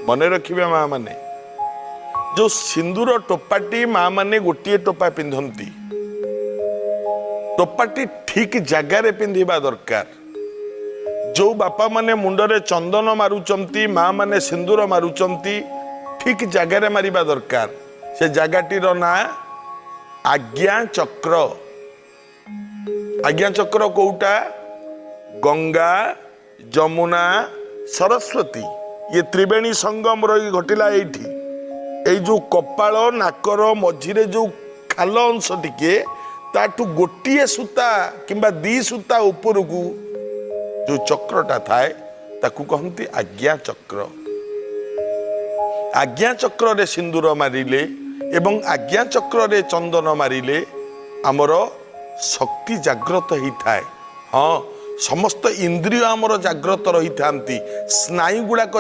ମନେ ରଖିବେ ମା ମାନେ, ଯୋଉ ସିନ୍ଦୁର ଟୋପାଟି ମା ମାନେ ଗୋଟିଏ ଟୋପା ପିନ୍ଧନ୍ତି, ଟୋପାଟି ଠିକ ଜାଗାରେ ପିନ୍ଧିବା ଦରକାର। ଯୋଉ ବାପା ମାନେ ମୁଣ୍ଡରେ ଚନ୍ଦନ ମାରୁଛନ୍ତି, ମା ମାନେ ସିନ୍ଦୁର ମାରୁଛନ୍ତି, ଠିକ ଜାଗାରେ ମାରିବା ଦରକାର। ସେ ଜାଗାଟିର ନାଁ ଆଜ୍ଞା ଚକ୍ର। ଆଜ୍ଞା ଚକ୍ର କୋଉଟା? ଗଙ୍ଗା, ଯମୁନା, ସରସ୍ୱତୀ, ଇଏ ତ୍ରିବେଣୀ ସଙ୍ଗମ ରହି ଘଟିଲା ଏଇଠି। ଏଇ ଯୋଉ କପାଳ ନାକର ମଝିରେ ଯୋଉ ଖାଲ ଅଂଶ ଟିକେ, ତାଠୁ ଗୋଟିଏ ସୂତା କିମ୍ବା ଦି ସୂତା ଉପରକୁ ଯୋଉ ଚକ୍ରଟା ଥାଏ, ତାକୁ କହନ୍ତି ଆଜ୍ଞା ଚକ୍ର। ଆଜ୍ଞା ଚକ୍ରରେ ସିନ୍ଦୁର ମାରିଲେ ଏବଂ ଆଜ୍ଞା ଚକ୍ରରେ ଚନ୍ଦନ ମାରିଲେ ଆମର ଶକ୍ତି ଜାଗ୍ରତ ହେଇଥାଏ। ହଁ, ସମସ୍ତ ଇନ୍ଦ୍ରିୟ ଆମର ଜାଗ୍ରତ ରହିଥାନ୍ତି, ସ୍ନାୟୁ ଗୁଡ଼ାକ